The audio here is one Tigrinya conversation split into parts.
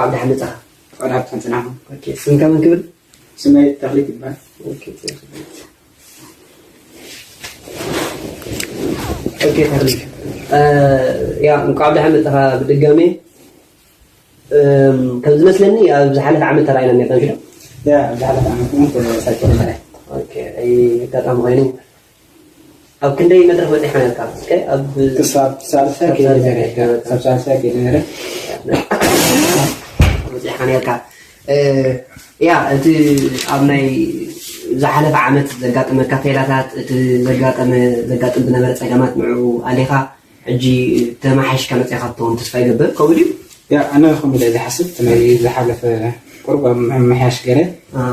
ኣብ ደሓን መጻኻ። እንኳዕ ደሓን ጽናሕኩም። ኦኬ፣ ስምካ መን ክብል? ስመይ ተኽሊት ይበሃል። ኦኬ፣ ኦኬ፣ ተኽሊት። እ፣ ያ፣ እንኳዕ ደሓን መጻኻ ብድጋሜ። እም፣ ከም ዝመስለኒ ኣብ ዝሓለፈ ዓመት ተራኢና ነርና፣ ምሽ ዶ? ያ፣ ኣብ ዝሓለፈ ዓመት እውን ተሳቲፍና ነርና። ኦኬ፣ ኣይ፣ ኣጋጣሚ ኮይኑ ኣብ ክንደይ መድረኽ በጺሕካ ነርካ? እስከ ኣብ ክሳብ ሳልሳይ ክሳብ ከይደ ሳልሳይ ነረ። ከይደ ነረ። ክሳብ ሳልሳይ ከይደ ነረ። በጺሕካ ነርካ። እ፣ ያ፣ እቲ ኣብ ናይ ዝሓለፈ ዓመት ዘጋጠመካ ተይላታት፣ እቲ ዘጋጠመ፣ ዘጋጥም ዝነበረ ጸገማት ንዕኡ ኣሊኻ ሕጂ ተማሓይሽካ መጺኻ ክትከውን ተስፋ ይገብር። ከምኡ ድዩ? ያ፣ ኣነ ከምኡ ኢለ ዝሓስብ፣ እቲ ናይ ዝሓለፈ ቁሩብ ኣብ ምምሕያሽ ገለ፣ አ።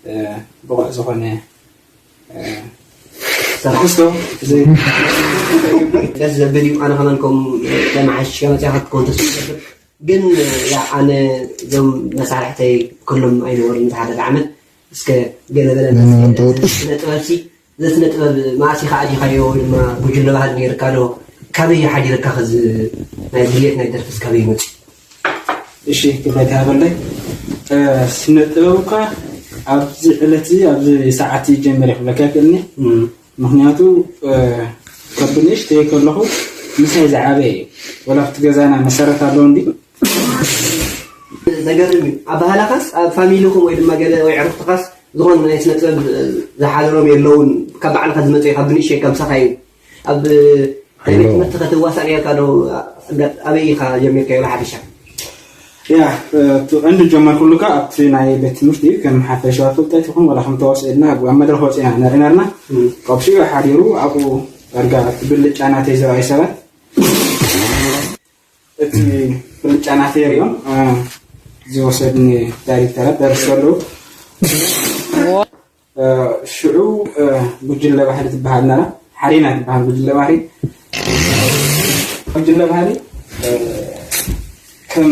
እ፣ ብቑዕ ዝኾነ፣ እ፣ ስራሕ። ትሕዝቶ ዘይ-፣ ደስ ዘብል እዩ። ኣነ ከማን ከም ተማሓይሽካ መጺኻ ክትከውን ተስፋ ይገብር። ግን፣ ያ፣ ኣነ እዞም መሳርሕተይ ኩሎም ኣይነበሩን ዝሓለፈ ዓመት። እስከ ገለ በለና፣ እስከ ነመን ተወጥሽ? ስነ ጥበብሲ፣ እዚ ስነ ጥበብ መዓስ ኢኻ ኣቲኻዮ ወይ ድማ ጉጅለ ባህሊ ነይርካ ዶ? ካበይ ሓዲርካ ኸዚ ናይ ድሌት ናይ ደርፍስ ካበይ መጺኡ? እሺ፣ ክብረት ይሃበለይ። እ፣ ስነ ጥበብ እኳ ኣብዚ ዕለት እዚ፣ ኣብዚ ሰዓት እዚ ይጀመር እየ ክብለካ ይክእልኒ። እም። ምኽንያቱ፣ እ፣ ካብ ንእሽተይ ከለኹ ምሳይ ዝዓበየ እዩ። ወላ ኣብቲ ገዛና መሰረት ኣለዎ እንዲ። ዘገርም እዩ። ኣባህላኻስ ኣብ ፋሚሊኹም ወይ ድማ ገለ ወይ ዕርኽትኻስ ዝኾነ ናይ ስነ ጥበብ ዝሓደሮም የለውን? ካብ ባዕልኻ ዝመጸ እዩ፣ ካብ ብንእሽተይ ካብ ምሳኻ እዩ። ኣብ ናይ ቤት ሄሎ። ትምህርቲ ኸትዋሳእ ነርካ ዶ? ኣጋ-፣ ኣበይ ኢኻ ጀሚርካዮ ብሓፈሻ? ያ፣ እቲ ቀንዲ ጀመርኩሉ ከኣ ኣብቲ ናይ ቤት ትምህርቲ እዩ። ከም ሓፈሻዊ ፍልጠት ይኹን ወላ ከም ተዋስኦ ኢልና ኣብ መድረኽ ወጺና ንርኢ ነርና። እም። ካብ ሽዑ ሓዲሩ ኣብኡ ዳርጋ እቲ ብልጫ ናተይ ዝረኣዩ ሰባት እቲ ብልጫ ናተይ ሪኦም፣ እ፣ ዝወሰድኒ ዳይሬክተራት ደርሱ ኣለዉ። እ፣ ሽዑ፣ እ፣ ጉጅለ ባህሊ ትበሃል ነራ፣ ሓሬና ትበሃል ጉጅለ ባህሊ። ጉጅለ ባህሊ፣ እ፣ ከም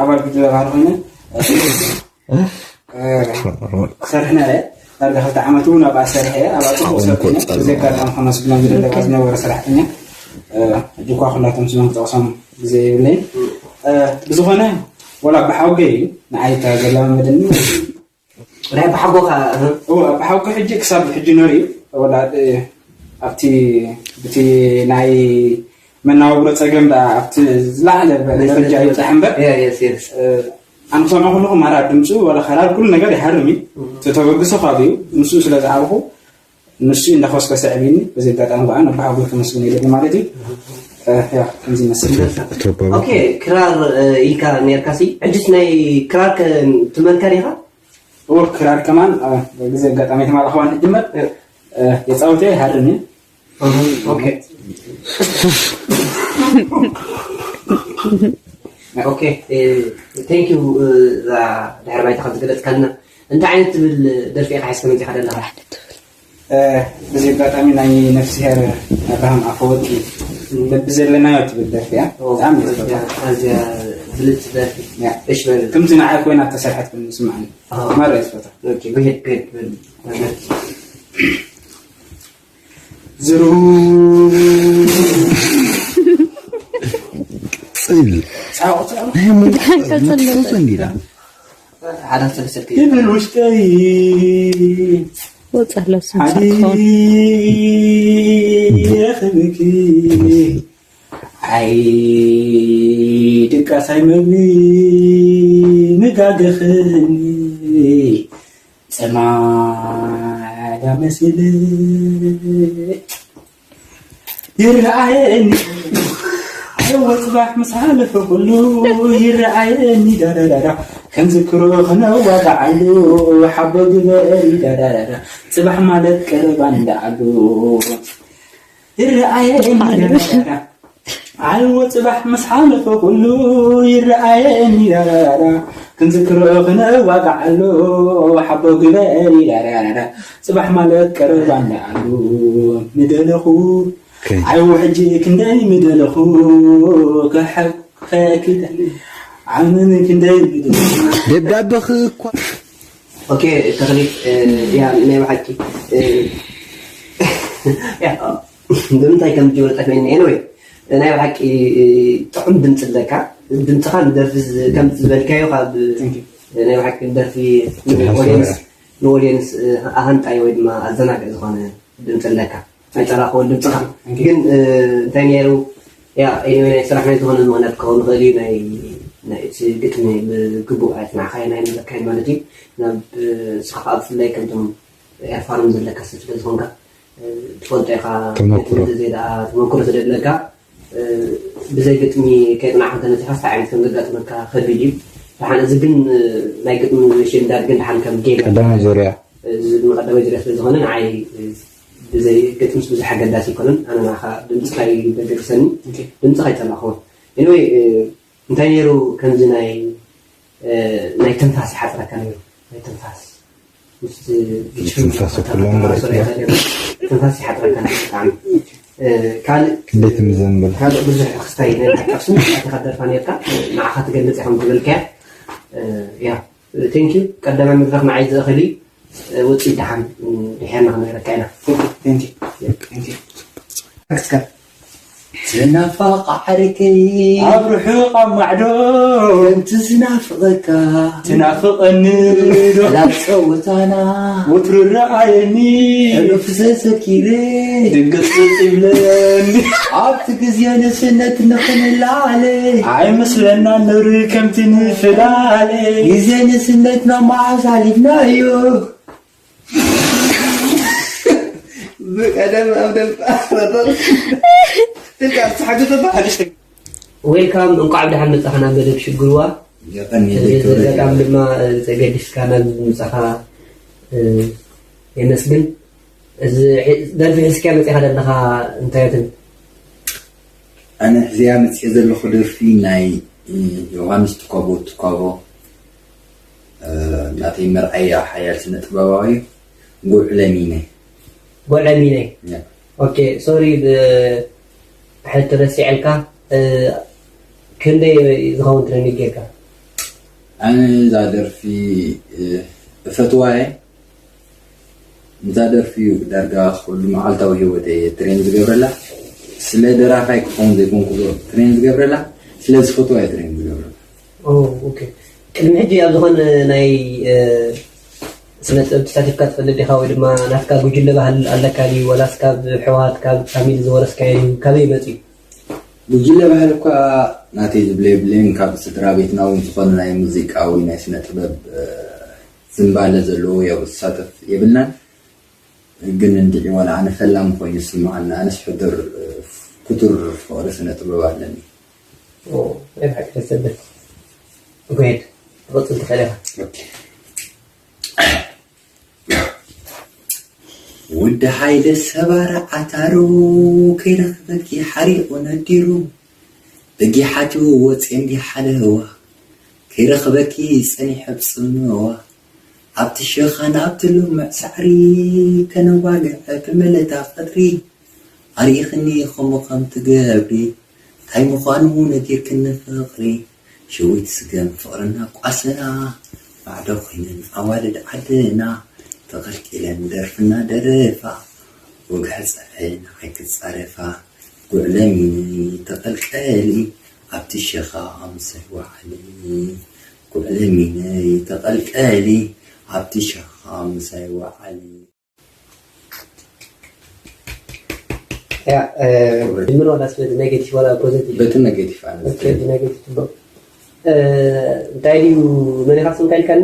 ኣባል ጉጅለ ባህሊ ኮይነ፣ እ፣ እ፣ ክሰርሕ ነረ። ዳርጋ ክልተ ዓመት እውን ኣብኣ ሰሪሐ እየ። ኣብኣ ጽቡቕ ሰሪሐ እየ። ብዘይ ኣጋጣሚ ከመስግኖም ዝደሊ፣ ኣብኣ ዝነበሩ ሰራሕተኛ፣ እ፣ ሕጂ እኳ ኩላቶም ስሞም ክጠቕሶም ግዜ የብለይን። እ፣ ብዝኾነ፣ ወላ ብሓውገ እዩ ንዓይ እታ ዘላማመደኒ። ናይ ኣባሓጎኻ፣ እህ። እወ፣ ኣባሓጎ ሕጂ ክሳብ ሕጂ ነይሩ እዩ። ወላ፣ እ፣ ኣብቲ፣ ብቲ ናይ መናባብሮ ጸገም ደኣ ኣብቲ ዝለዓለ ናይ ደረጃ ስነ ይብጻሕ እምበር፣ ያ፣ የስ፣ የስ። እ፣ ኣነ ክሰምዖ ከለኹ ማራ ድምጹ ወላ ከራር ኩሉ ነገር ይሃርም እዩ። እህ። እቲ ተበግሶ ካብ እዩ። ምስኡ ስለ ዝዓበኹ፣ ንሱ እዩ እንዳኾስኮሰ ዕብይኒ። በዚ ኣጋጣሚ ከዓ ነባሓጎይ ከመስግኖ ይደሊ ማለት እዩ። እ፣ ያ፣ ከምዚ ይመስል። እቶ ኣቦ። ኦኬ፣ ክራር፣ እ፣ ኢልካ ነርካሲ፣ ሕጅስ ናይ ክራር ከ ትመልካ ዲኻ? እወ፣ ክራር ከማን፣ እ፣ በዚ ኣጋጣሚ ትማል ኣኽዋን ትጅመር፣ እ፣ የጻውት እየ፣ ይሃርም እየ። እህ፣ ኦኬ። ኦኬ፣ እ፣ ቴንክ ዩ፣ እ፣ እዛ ድሕሪ ባይታ ከም ዝገለጽካልና። እንታይ ዓይነት ትብል ደርፊ ኢኻ ሒዝካ መጺኻ ዘለኻ? እ፣ በዚ ኣጋጣሚ ናይ ነፍስሄር ኣብርሃም ኣፈወርቂ በቢ ዘለናዮ ትብል ደርፊ እያ። ኦ፣ ብጣዕሚ እያ ኣዝያ፣ ጽብቕቲ። ኣዝያ ብልጽቲ ደርፊ። እያ። እሺ፣ በል። ከምዚ ንዓይ ኮይና እተሰርሐት ኮይና ትስምዓኒ። ኣዎ። ማራ እየ ዝፈትዋ። ኦኬ፣ ጉድ፣ ጉድ፣ ጉድ። ዝሩ ጽል። ጻዕቑ፣ ጻዕቑ። ናይ ሞት ቀጽል። መጥፎ ሰንዲዳ። ሓደ ክልተ ሰልኪ። ይብል ውሽጠይ። ወጻ ኣሎ ስም ሓዲ ሳትኾን። ይረኽብኪ። ኣይ ድቃስ ኣይመግቢ ምጋገኽኒ። ጽማዳ መሲለ ይረኣየኒ። እወ ጽባሕ ምስ ሓለፈ ኩሉ ይረኣየኒ። ዳዳዳዳ ከም ዝክሮ ክነዋጋዓሉ ሓቦ ግበሪ። ዳዳዳዳ ጽባሕ ማለት ቀረባ እንዳዓሉ ይረኣየኒ። ዳዳዳዳ። ዓልዎ ጽባሕ ምስ ሓለፈ ኩሉ ይረኣየኒ። ዳዳዳዳ ክንዝክሮ ክነዋጋዓሉ ሓቦ ግበሪ። ዳዳዳዳ ጽባሕ ማለት ቀረባ እንዳዓሉ ምደለኹ። ኦኬ። ዓይዎ ሕጂ ክንደይ ምደለኹ። ከሐ-፣ ከኪተ ዓምን ክንደይ ምደለኹ። ደብዳበኺ እኳ ኦኬ፣ ተኽሊት፣ እ፣ ያ፣ ናይ ብሓቂ፣ እ፣ ያ፣ ብምንታይ ከም ዝጀመረ ጠፊእኒ። ኤኒወይ፣ ናይ ብሓቂ፣ እ፣ ጥዑም ድምፂ ኣለካ። ድምፅኻ ንደርፊ ዝ- ከም ዝበልካዮ ካብ ናይ ብሓቂ ደርፊ ንኦዲየንስ ኣሃንጣይ ወይ ድማ ኣዘናግዕ ዝኾነ ድምፂ ኣለካ። ኣይፀላእክዎን ድምፅኻ ግን እንታይ ነይሩ ያ ናይ ስራሕ ናይ ዝኾነ ምኽንያት ክኸውን ይኽእል እዩ። ናይ እቲ ግጥሚ ብግቡእ ኣይፅናዕካዮ ናይ ነበርካዮ ማለት እዩ። ናብ ንስኻ ከዓ ብፍላይ ከምቶም ኤርፋርም ዘለካ ሰብ ስለ ዝኾንካ ትፈልጦ ኢኻ። ተመኩሮ። ግጥሚ ዘይደኣ ተመኩሮ ስለዘለካ ብዘይ ግጥሚ ከይፅናዕካ እንተመፂኻስ እንታይ ዓይነት ከም ዘጋጥመካ ከቢድ እዩ። ደሓን እዚ ግን ናይ ግጥሚ ሽንዳድ ግን ደሓን ከም ጌም ቀዳማይ ዙርያ። እዚ ድማ ቀዳማይ ዙርያ ስለ ዝኾነ ንዓይ ብዘይ ግጥምስ ብዙሕ ኣገዳሲ ኣይኮነን። ኣነ ንዓኻ ድምፅኻ እዩ ዘገድሰኒ። ድምፅኻ ኣይፀላእኽዎን። Anyway እንታይ ነይሩ ከምዚ ናይ ናይ ትንፋስ ይሓፅረካ ነይሩ ናይ ትንፋስ ትንፋስ ይሓጥረካ ትንፋስ ይሓጥረካ ካልእ ቤት ምዘንብል ካልእ ብዙሕ ክስታይ ናይ ብሓቂ ኣክሱም ኣተካ ደርፋ ነርካ ንዓኻ ትገልፅ ኢኹም ትበልካያ ያ ቴንኪ ቀዳማይ መድረኽ ንዓይ ዝእኽል እዩ ውፅኢት ደሓን ድሕርና ክነግረካ ኢና እስከ ትናፋቕ ዓርከይ ኣብ ርሑቕ ኣብ ማዕዶ ከምቲ ዝናፍቐካ ትናፍቐኒ ዶ ላብ ጸወታና ወትሩ ረኣየኒ ሕሉፍ ዘዘኪረ ድንግጽ ይብለኒ ኣብቲ ግዜ ንስነት ንኽንላለ ኣይመስለና ኑር ከምቲ ንፍላለ ግዜ ንስነትና መዓስ ሓሊፍናዮ ብቀደም ኣብ ደንብ ኣረበር ትልካ ትሓግዘባ ሓድሽ ዌልካም እንኳዕ ብደሓን መጻኻ ናብ መደብ ሽግርዋ። የቐንየለይ እዚ ክብረት ኣጋጣሚ ይሃበለይ። ድማ ተገዲስካ ናብ ምጻኻ የመስግን። እዚ ደርፊ ሒዝካ መጺኻ ዘለኻ እንታይ ትብል? ኣነ ሕዝያ መጽየ ዘለኹ ደርፊ ናይ ዮሃንስ ትኳቦ ትኳቦ ናተይ መርኣያ ሓያል ስነ ጥበባዊ ጉዕለ ሚነ። ጉዕለ ሚነ። ኦኬ ሶሪ ብሕቲ ረሲዐልካ ክንደይ ዝኸውን ትረኒግ ጌርካ? ኣነ እዛ ደርፊ እፈትዋ እየ። እዛ ደርፊ እዩ ዳርጋ ኩሉ መዓልታዊ ህይወት እየ ትሬን ዝገብረላ። ስለ ደራፋይ ክኸውን ዘይኮንኩ ዶ ትሬን ዝገብረላ ስለ ዝፈትዋ እየ ትሬን ዝገብረላ። ኦ፣ ኦኬ። ቅድሚ ሕጂ ኣብ ዝኾነ ናይ ስነ ጥበብ ተሳቲፍካ ትፈልጥ ዲኻ ወይ ድማ ናትካ ጉጅለ ባህል ኣለካ ድዩ ወላስ ካብ ሕወሓት ካብ ፋሚሊ ዝወረስካዮ ድዩ ካበይ መፅዩ? ጉጅለ ባህል እኳ ናተይ ዝብለ የብለይን ካብ ስድራ ቤትና እውን ዝኾነ ናይ ሙዚቃ ወይ ናይ ስነ ጥበብ ዝንባለ ዘለዎ ያው ዝሳተፍ የብልናን። ግን እንድዒ ዋላ ኣነ ፈላሚ ኮይኑ ይስምዓኒ። ኣነስ ሕዱር ክቱር ፍቕሪ ስነ ጥበብ ኣለኒ። ናይ ብሓቂ ደስ ዘብል። Go ahead ትቕጽል ትኽእል ኢኻ። ወዲ ሓይለ ሰባራ ዓታሩ ከይረኽበኪ ሓሪቑ ነዲሩ ብጊሓቱ ወፂ እንዲ ሓለዋ ከይረኽበኪ ጸኒሐ ብጽምዋ ኣብቲ ሸኻን ኣብቲ ልሙዕ ሳዕሪ ከነዋግዐ ብምልእታ ቀትሪ ኣርኢኽኒ ኸምኡ ከም ትገብሪ ታይ ምዃኑ ነጊርክኒ ፍቕሪ ሸዊት ስገም ፍቕርና ቋስና ማዕዶ ኮይነን ኣዋልድ ዓድና ተቐልቂለን ደርፍና ደርፋ ወግሐ ጸሐ ንዓይ ክጻረፋ ጉዕለሚኒ ተቐልቀሊ ኣብቲ ሸኻ ምሳይ ወዓሊ ጉዕለሚነይ ተቐልቀሊ ኣብቲ ሸኻ ምሳይ ወዓሊ ያ ጅምር ዋላ ስለ negative ዋላ positive በቲ negative ኣነ okay negative ጽቡቕ እንታይ ድዩ መን ኢኻ ስምካ ኢልካኒ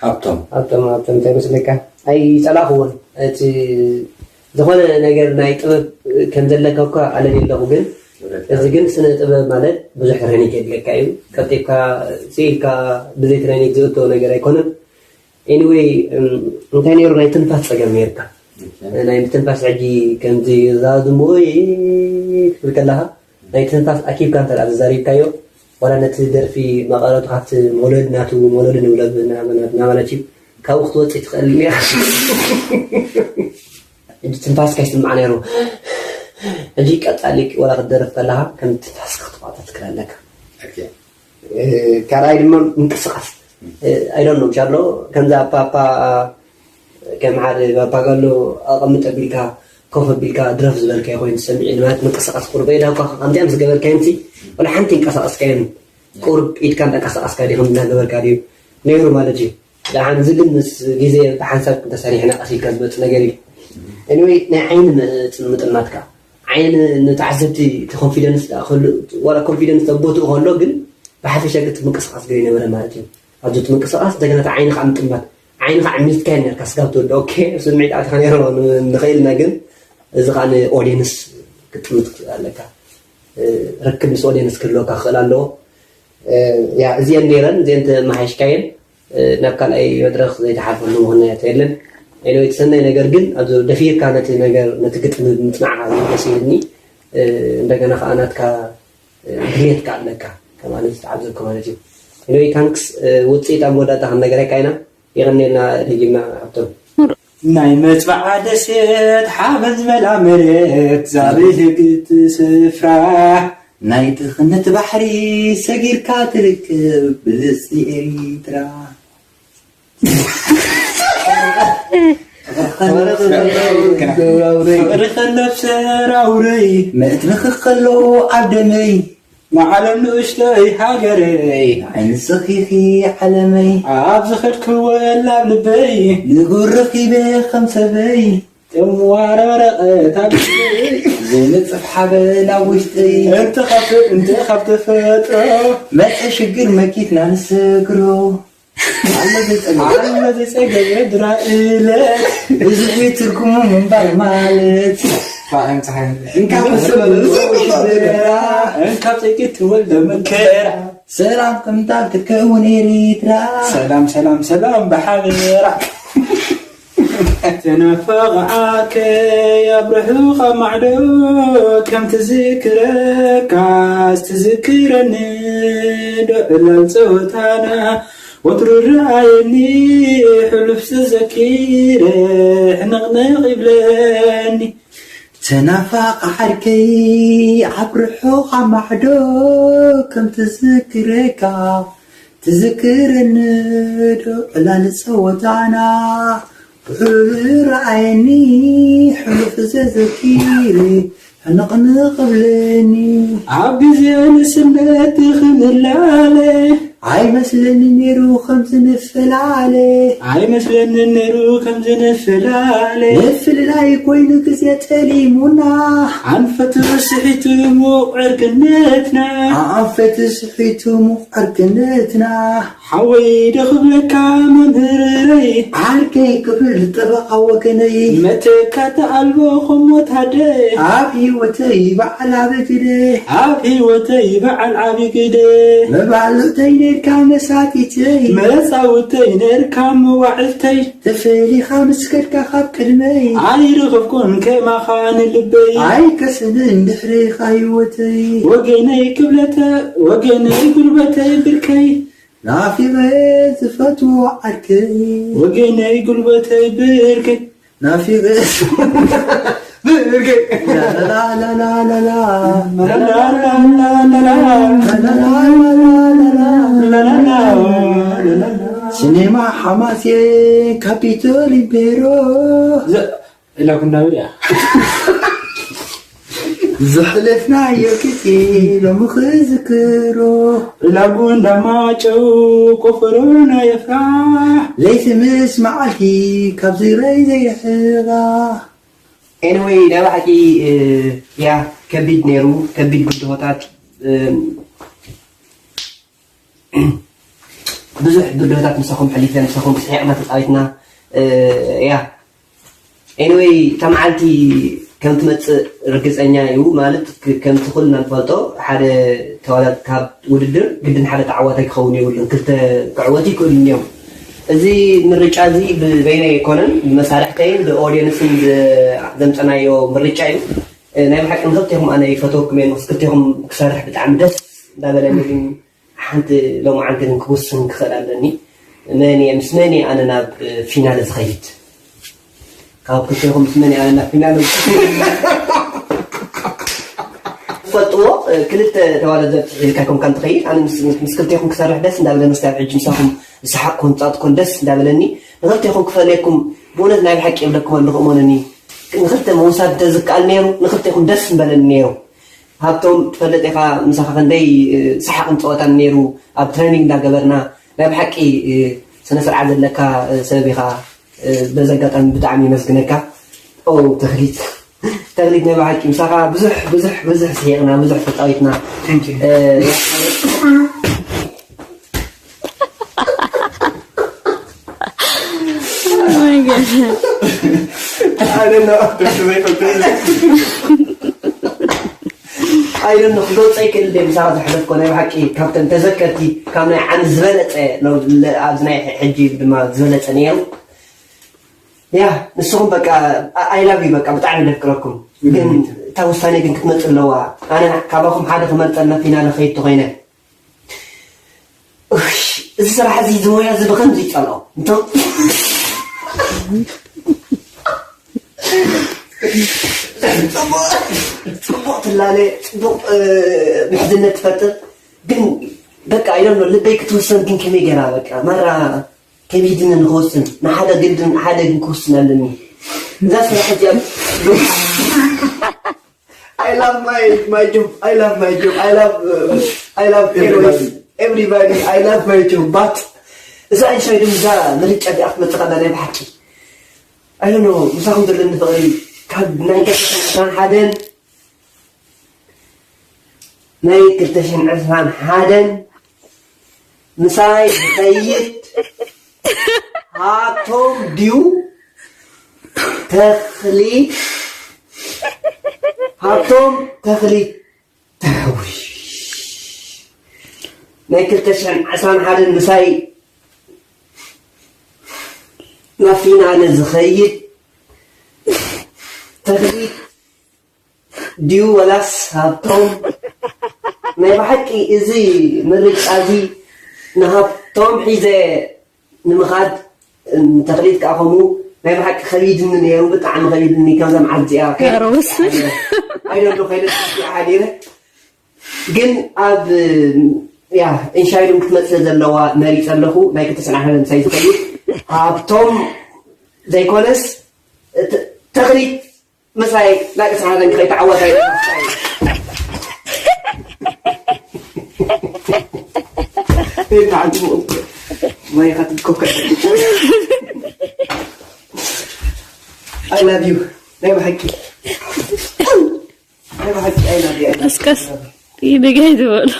ሃብቶም ሃብቶም ሃብቶም እንታይ መስለካ ኣይጸላእኽዎን እቲ ዝኾነ ነገር ናይ ጥበብ ከም ዘለካ እኳ ኣለኒ ኣለኹ ግን እዚ ግን ስነ ጥበብ ማለት ብዙሕ ትሬኒንግ የድለካ እዩ ቀልጢፍካ ስኢልካ ብዘይ ትሬኒንግ ዝእቶ ነገር ኣይኮነን Anyway እንታይ ነይሩ ናይ ትንፋስ ፀገም ነይርካ ናይ ትንፋስ ሕጂ ከምዚ ዛዝሞ ክትብል ከለካ ናይ ትንፋስ ኣኪብካ እንተ ተዛሪብካዮ ዋላ ነቲ ደርፊ መቐረቱ ካብቲ መውለድ ናቱ መውለድ ንብሎ ናማለት እዩ ካብኡ ክትወፅእ ትኽእል ኔራ ሕጂ ትንፋስካ ይስማዕ ነይሩ ሕጂ ቀፃሊ ዋላ ክትደርፍ ከለካ ከም ትንፋስካ ክትቋፀር ትክእል ኣለካ ካልኣይ ድማ ምንቅስቃስ ኣይዶን ነው ቻሎ ከምዛ ፓፓ ከም ሓደ ፓፓጋሎ ኣቐምጥ ኣቢልካ ኮፍ ኣቢልካ ድረፍ ዝበልካዮ ኮይኑ ዝሰምዕ ማለት ምንቅስቃስ ቁርበ ኢላ እኳ ከምዚኣም ዝገበርካዮም ሲ ወላ ሓንቲ እንቀሳቀስካዮም ቁሩብ ኢድካ እንዳንቀሳቐስካ ድዩ፣ ከም እንዳገበርካ ድዩ ነይሩ ማለት እዩ። ደሓን እዚ ግን ምስ ግዜ ብሓንሳብ ተሰሪሕና ቀስ ኢልካ ዝመጽእ ነገር እዩ። Anyway፣ ናይ ዓይኒ ምጽ-፣ ምጥማት ከኣ፣ ዓይኒ ንተዓዘብቲ እቲ ኮንፊደንስ ደኣ ክህሉ፣ ዋላ ኮንፊደንስ ኣብ ቦትኡ ከሎ ግን ብሓፈሻ ግን እቲ ምንቅስቓስ ግን ይነበረ ማለት እዩ። ኣብዚ እቲ ምንቅስቓስ እንደገና እቲ ዓይኒ ከኣ ምጥማት፣ ዓይኒ ከኣ ሚዝካዮ ነርካ ስጋብ ትወድእ። ኦኬ፣ ስምዒት ኣቲኻ ነይሩ ንኽእል ኢና፣ ግን እዚ ከኣ ንኦድየንስ ክትጥምት ኣለካ። ርክብ ምስ ኦድየንስ ክህልወካ ክኽእል ኣለዎ። ያ፣ እዚአን ነይረን፣ እዚአን ተመሓይሽካየን፣ ናብ ካልኣይ መድረኽ ዘይተሓልፈሉ ምኽንያት የለን። Anyway፣ እቲ ሰናይ ነገር ግን ኣብዚ ደፊርካ ነቲ ነገር፣ ነቲ ግጥሚ ምጽናዕካ እዩ ደስ ኢልኒ። እንደገና ከኣ ናትካ ድሌት ከኣ ኣለካ፣ ከማን ዝተዓዘብኩ ማለት እዩ። Anyway፣ ታንክስ። ውጽኢት ኣብ መወዳእታ ክንነገረካ ኢና። የቐንየልና ደጊምና ሃብቶም። ናይ መጽብዓ ደሴት ሓበን ዝበላ መሬት ዛብህግት ስፍራ ናይ ድኽነት ባሕሪ ሰጊርካ ትርከብ ብልጽቲ ኤሪትራ። ፍቕሪ ከለፍ ሰራውረይ መእትንኺ ከሎ ኣብ ደመይ ንዓለም ንእሽተይ ሃገረይ ዓይኒ ሰኺኺ ዓለመይ ኣብ ዝኸድክዎ ላብ ልበይ ንጉር ረኺበ ከም ሰበይ ጥምዋር ወረቐት ኣብ ልበይ ዘይነጽፍ ሓበን ኣብ ውሽጠይ እንተ ካብ እንተ ካብ ተፈጥሮ መጸ ሽግር መኪትና ንሰግሮ ኣሎ ዘይጸገም ኣሎ ዘይጸገም የድራ እለት ብዙሕ እዩ ትርጉሙ ምንባር ማለት ፋዕን ፀሓይ እንካ ብሰብ እንካ ብሰብ እንካ ብሰብ እንካ ብሰብ እንካ ብሰብ ሰላም ቅምጣል ክትከውን ኤሪትራ ሰላም ሰላም ሰላም ብሓበራ ተናፋቕ ዓርከይ ኣብ ርሑቕ ኣብ ማዕዶ ከም ትዝክረካስ ትዝክረኒ ዶ ዕላል ጸወታና ወትሩ ረኣየኒ ሕሉፍ ዘዘኪረ ሕንቕንቕ ይብለኒ ተናፋቕ ዓርከይ ኣብ ርሑቕ ኣብ ማዕዶ ከም ትዝክረካ ትዝክረኒ ዶ ዕላል ጸወታና ብዕሉ ረኣየኒ ሕሉፍ ዘዘኪሪ ሕንቕንቕ እብለኒ ኣብ ግዜ ንእስነት ክንላለ ኣይመስለኒ ነይሩ ከምዚ ንፈላለ ኣይመስለኒ ነይሩ ከምዚ ንፈላለ ምፍልላይ ኮይኑ ግዜ ጠሊሙና ኣንፈቱ ስሒቱ ሙቕ ዕርክነትና ኣንፈቱ ስሒቱ ሙቕ ዕርክነትና ሓወይ ዶ ክብለካ መምህረይ ዓርከይ ክብል ጠበቓ ወገነይ መተካእታ ኣልቦ ከም ሞት ሃደ ኣብ ህይወተይ በዓል ዓቢ ግደ ኣብ ህይወተይ በዓል ዓቢ ግደ መባልዕተይ ነርካ መሳጢተይ መጻውተይ ነርካ መዋዕልተይ ተፈሊኻ ምስ ከድካ ካብ ቅድመይ ኣይረኸብኩን ከማኻ ንልበይ ኣይከስንን ድሕሬኻ ህይወተይ ወገነይ ክብለተ ወገነይ ጉልበተይ ብርከይ ናፊቐ ዝፈትዎ ዓርከይ ወገነይ ጉልበተይ ብርከይ ናፊቐ ብርከይ ላላላላላላ ሲኔማ ሓማሴ ካፒቶል ኢምፔሮ ኢላኩ እንዳበል እያ ዘሕለፍናዮ ግዜ ሎሚ ክዝክሮ ዕላጉ እንዳማጨው ቆፈሮ ናይ ኣፍራህ ለይቲ ምስ መዓልቲ ካብ ዝረይ ዘይሕራ Anyway፣ ናይ ብሓቂ ያ ከቢድ ነይሩ፣ ከቢድ ብድሆታት ብዙሕ ብድሆታት ምሳኹም ሕሊፈ ምሳኹም ስሒቕና ተፃዊትና ያ Anyway፣ እታ መዓልቲ ከም ትመጽእ ርግጸኛ እዩ፣ ማለት ከምቲ ኩልና ንፈልጦ ሓደ ተዋዳድ ካብ ውድድር ግድን ሓደ ተዓዋታይ ክኸውን የብሉን፣ ክልተ ክዕወቱ ይክእሉን እዮም። እዚ ምርጫ እዚ ብበይነይ ኣይኮነን፣ ብመሳርሕተይን ብኦድየንስን ዘምጸናዮ ምርጫ እዩ። ናይ ብሓቂ ንክልቴኹም ኣነ ይፈተወኩም እየ፣ ምስ ክልቴኹም ክሰርሕ ብጣዕሚ ደስ እንዳበለኒ ግን ሓንቲ ሎማዓንቲ ግን ክውስን ክኽእል ኣለኒ። መን እየ፣ ምስ መን እየ ኣነ ናብ ፊናለ ዝኸይድ? ካብ ክልቴኹም ምስ መን እየ ኣነ ናብ ፊናለ ዝኸይድ? ትፈልጥዎ፣ ክልተ ተዋዳደርቲ ሒዝካ ኮንካ እንትኸይድ፣ ኣነ ምስ፣ ምስ፣ ምስ ክልቴኹም ክሰርሕ ደስ እንዳበለኒ፣ እስካብ ሕጂ ምሳኹም ዝሰሓቕኩን ዝጻወትኩን ደስ እንዳበለኒ፣ ንክልቴኹም ክፈለየኩም ብእውነት ናይ ብሓቂ ይብለኩም ኣለኹ፣ እመኑኒ። ንክልተ ምውሳድ እንተዝከኣል ነይሩ፣ ንክልቴኹም ደስ ምበለኒ ነይሩ። ሃብቶም ትፈልጥ ኢኻ፣ ምሳኻ ክንደይ ሰሓቕን ፀወታን ነይሩ ኣብ ትሬኒንግ እንዳገበርና። ናይ ብሓቂ ስነ ስርዓት ዘለካ ሰብ ኢኻ። በዚ ኣጋጣሚ ብጣዕሚ የመስግነካ። ኦ ተኽሊት፣ ተኽሊት ናይ ብሓቂ ምሳኻ ብዙሕ ብዙሕ ብዙሕ ስሒቕና፣ ብዙሕ ተፃዊትና። ኣይደን ክገልፀ ይክእል ደ ምሳኻ ዘሕለፍኮ ናይ ብሓቂ ካብተን ተዘከርቲ ካብ ናይ ዓሚ ዝበለፀ ኣብዚ ናይ ሕጂ ድማ ዝበለፀ ነይሩ። ያ ንስኹም በቃ ኣይላቭ ዩ በቃ ብጣዕሚ ደፍቅረኩም። ግን እታ ውሳኔ ግን ክትመፅ ኣለዋ። ኣነ ካባኹም ሓደ ክመርፀልና ፊናለ ከይድ ተኮይነ እዚ ስራሕ እዚ ዝሞያ እዚ ብከምዚ ይፀልኦ እንተ ፅቡቅ ትላለ፣ ፅቡቅ ምሕዝነት ትፈጥር። ግን በቃ ኢሎም ልበይ ክትውሰን ግን ከመይ ገራ በቃ መራ ከቢድኒ ንክውስን ንሓደ ግድን ሓደ ግን ክውስን ኣለኒ። እዛ ስራሕ እዚኣ I love my my job. I love my job. I love uh, I love everybody. Everybody. I love my job. But እዛ ኢንሻይ ድም እዛ ምርጫ እዚኣ ክትመፅእ ከላ ናይ ብሓቂ I don't know ምሳኹም ዘለኒ ፍቕሪ ካብ ናይ ክልተ ሽሕን ሓደን ናይ ክልተ ሽሕን ዕስራን ሓደን ምሳይ ዝኸይድ ሃብቶም ድዩ ተኽሊ ሃብቶም ተኽሊ ተዊ ናይ ክልተ ሽሕን ዕስራን ሓደን ምሳይ ናብ ፊናለ ዝኸይድ ተኽሊ ድዩ ወላስ ሃብቶም? ናይ ብሓቂ እዚ ምርጫ እዚ ንሃብቶም ሒዘ ንምኻድ ንተኽሊት ከዓ ከምኡ ናይ ብሓቂ ከቢድኒ ነይሩ፣ ብጣዕሚ ከቢድኒ። ከምዛ መዓልቲ እዚኣ ገረውስ። ኣይደሎ ከይደ ሓዲረ ግን ኣብ ያ እንሻይሉም ክትመፅእ ዘለዋ መሪፀ ኣለኹ። ናይ ክልተ ሽሕን ሓደን ምሳይ ዝኸይድ ሃብቶም ዘይኮነስ ተኽሊት ምሳይ ናይ ክሳሓተን ክኸይድ ተዓወታይ I love you ናይ ብሓቂ ናይ ብሓቂ I love you። ቀስቀስ ይደጋይ ዝበሉ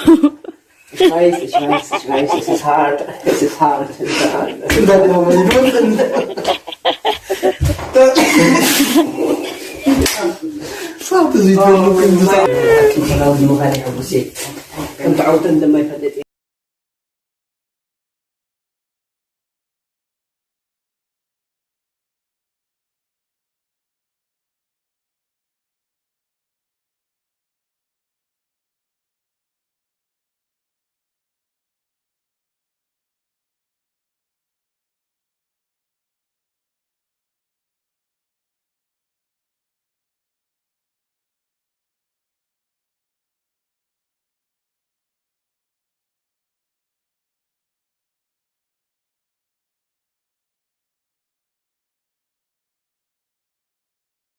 It's nice, it's nice, it's nice, it's hard, it's hard, it's hard.